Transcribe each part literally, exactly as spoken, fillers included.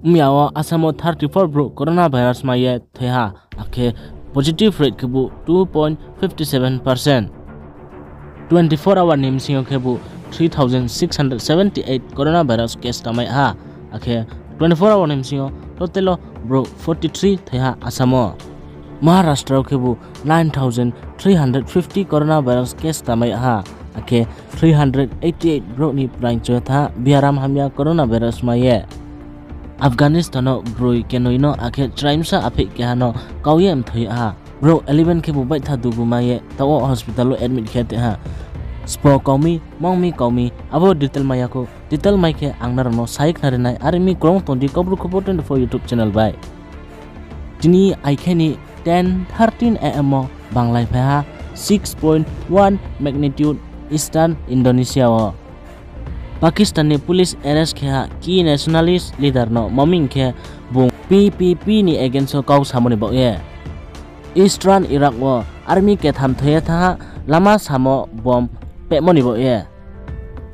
Miya wo Assam wo thirty four brouh coronavirus mai ye thoi ha, akhe positive rate khebu two point five seven percent. Twenty four hour ni bsing yo khebu three thousand six hundred seventy eight coronavirus case tamai ha, akhe twenty four hour ni bsing yo total wo brouh forty three thoi ha Assam wo. Maharashtra wo khebu nine thousand three hundred fifty coronavirus case tamai ha, akhe three hundred eighty eight brouh ni praing choya tha biaram hamya coronavirus mai ye. Afghanistan wo broi kenoi no akhe chraimsa aphih keha no kau ye mthoi ha. Brouh eleven khebu baitha dugu mai ye taoh wo hospital wo admit khe tei ha. Sbo kau mi, mong mi kau mi, abo detail mai ya khou. Detail mai khe ang nrao no sai khnari nai, are mi krung tong di Kaubru Khupor twenty four YouTube channel bai. Tini aikhe ni ten thirteen A M wo banglai phai ha six point one magnitude Eastern Indonesia wo. Pakistan ni police arrest khe ha key nationalist leader no, maming khe bung P P P ni against wo kau samo ni baoh ye. Eastern Iraq wo army ketham thoi ye thanng ha lama samo bomb pehmo ni baoh ye.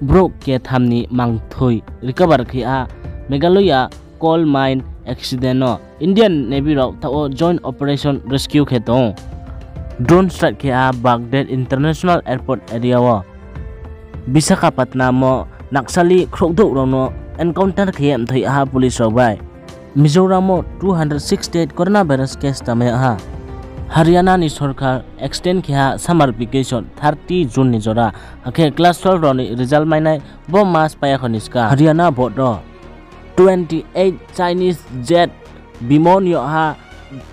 Brouh ketham ni mangthoi recover khe ha Meghalaya coal mine accident no. Indian Navy rao taoh wo joint operation rescue khe tong ou. Drone strike khe ha Baghdad International Airport area wo. Visakhapatnam wo Naxali khrouhdouh rao no encounter khe ye mthoi ha police rao bai. Mizoram wo two hundred sixty eight coronavirus case tamai ha. Haryana ni sorkar extend khe ha summer vacation thirty June ni jora, akhe class twelve rao ni result mainai bo mas pai ya kho ni ska Haryana board wo. Twenty eight Chinese jet bimon yag ha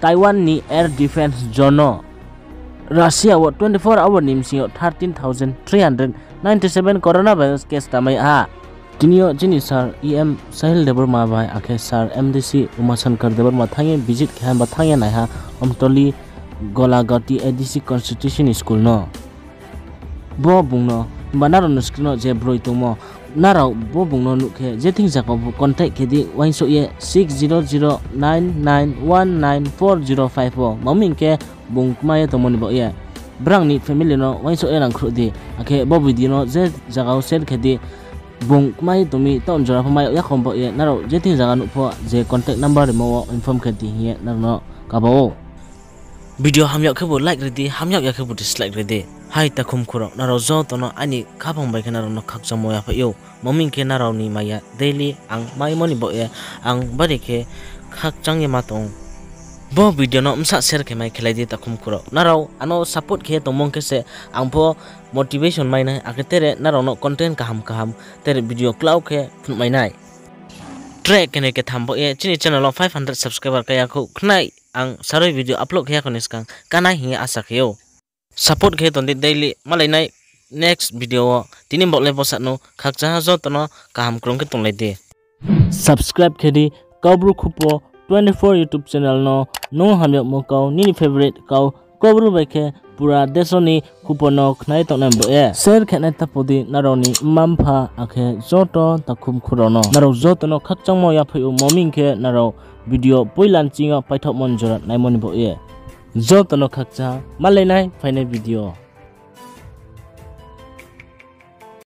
Taiwan ni air defense zone no. Russia wo twenty four hour ni bsing yo thirteen thousand three hundred ninety seven coronavirus case tamai ha. Tini yo chini Sir E M Sahil Debbarma bai akhe Sir M D C Umashankar Debbarma thanng ye visit khe ha ba thanng ye nai ha Omtoli Golagati A D C Constitution School no. Bo bung no, himba nrao ni screen wo je broi tongmo, nrao bo bung no nuh khe je thing zaga wo contact khe di, uaingsouh ye six zero zero nine nine one nine four zero five wo. Maming khe bung kmai ye tongmo ni baoh ye. Brang ni family no uaingsouh ye rang khruh di, akhe bo video no je zaga wo share khe di. Bung kmai ye tong mi taoh jora pho mai yag ya kho baoh ye, nrao je thing zaga nuh pho je contact number rimo wo inform khe di hing ye nrao no kaba ou. Video hamyag khebu like ri di, hamyag ya khebu dislike ri di. Hai takhum khurao, nrao joto no aini khaphang bai khe nrao no khakchangmo yaphaih ou. Maming khe nrao ni maya daily ang maimo ni baoh ye ang bari khe khakchang ye ma tong ou. Bo video no bsa share khe mai khelai di takhum khurao. Nrao ano support khe tongmung khe se ang pho motivation mai nai, akhe tere nrao no content kaham kaham tere video klau khe phnuh mai nai. Track khe noi ketham baoh ye chini channel wo five hundred subscriber kai ya khou khnai ang saroi video upload khe ya kho ni skang kanai hing ye asa khe ou. Support khe tong di daily, malai nai next video wo. Tini baoh le bsa no khakchang ha, joto no kaham krung khe tonglai di. Subscribe khe di Kaubru Khupor twenty four YouTube channel no, nung hamyagmo kau nini favorite kau Kaubru bai khe pura deso ni khupor no khnai tongnai baoh ye. Share khe nai tapo di nrao ni mma mpha akhe joto takhum khurao no. Nrao joto no khakchangmo yaphaih ou, maming khe nrao video poila nching yo paithaohmo ni jora naimo ni baoh ye. Joto no khakchang, malai nai phainai video.